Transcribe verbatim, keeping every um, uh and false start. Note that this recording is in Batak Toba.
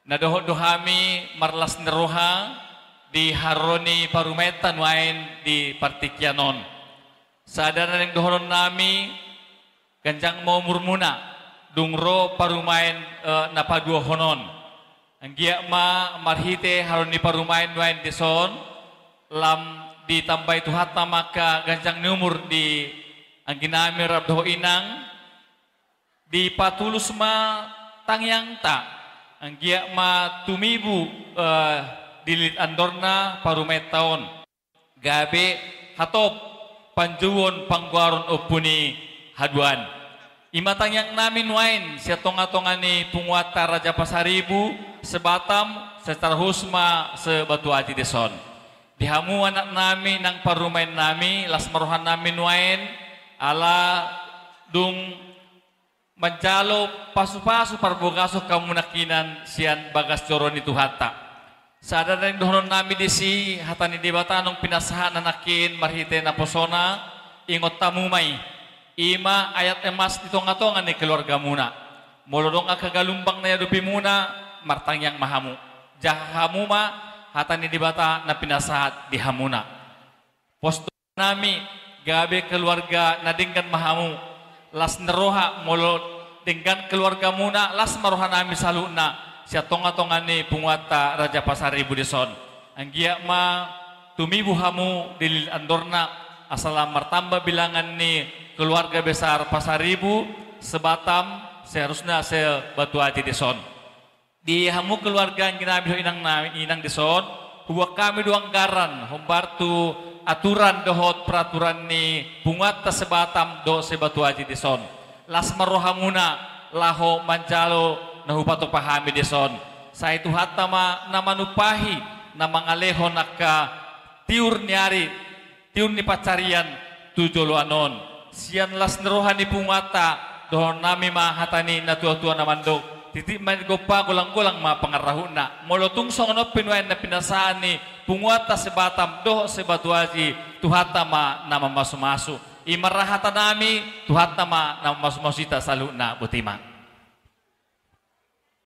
Na dohot do hami marlas ni roha di haroro ni parumaenta nuaeng di partingkian on. Sada na naeng dohonon nami, ganjang ma umurmuna, dung ro parumaen, eh, na paduahon on. Anggiat ma marhite haroro ni parumaen nuaeng dison, lam ditambai Tuhanta ma angka ganjang ni umur di angginami rap dohot inang, dipatulus ma tangiangta, anggiat ma tumibu, eh, di lilit andorna parumaenta on. Gabe hatop panjouon panggoaron ompu ni haduan. I ma tangiang nami nuaeng sian tonga-tonga ni punguanta Raja Pasaribu, se-Batam, secara khusus ma se-Batu Aji dison. Di hamu anak nami nang parumaen nami, las ma roha nami nuaeng, ala dung manjalo pasu-pasu parbagason hamu nangkinan sian bagas joro ni Tuhanta. Sada na naeng dohonon nami disi, hata ni Debata naung pinasahatna nangkin marhite naposona, ingot hamu ma i. I ma ayat emas di tonga-tonga ni keluargamuna. Molo adong angka galumbang na iadopimuna, martangiang ma hamu. Jaha hamu ma hata ni Debata na pinasahat di hamuna. Pos nami, gabe keluarga na denggan ma hamu. Las ni roha, molo denggan keluargamuna, las ma roha nami saluhutna sian tonga-tonga ni punguanta Raja Pasaribu dison. Anggiat ma tumibu hamu di lilit andorna, asa lam martamba bilangan ni keluarga besar Pasaribu, se-Batam, seharusna se-Batu Aji dison. Di hamu keluarga angginami dohot inang nami, inang dison, hubuat hami do anggaran hombar tu aturan dohot peraturan ni punguanta se-Batam dohot se-Batu Aji dison. Las ma rohamuna laho manjalo na hupatupa hami dison. Sai Tuhanta ma na manumpahi, na mangalehon angka tiur ni ari, tiur ni pansarian tu joloan on. Sian las ni roha ni punguanta, dohonon nami ma hata ni natua-tua na mandok: Titip ma ni gompa, golang-golang ma pangarahutna. Molo tung songon on pe nuaeng na pinasahat ni punguanta se-Batam dohot se-Batu Aji, Tuhanta ma na mamasu-masu. I ma ra hata nami, Tuhanta ma na mamasu-masu hita saluhutna. Botima.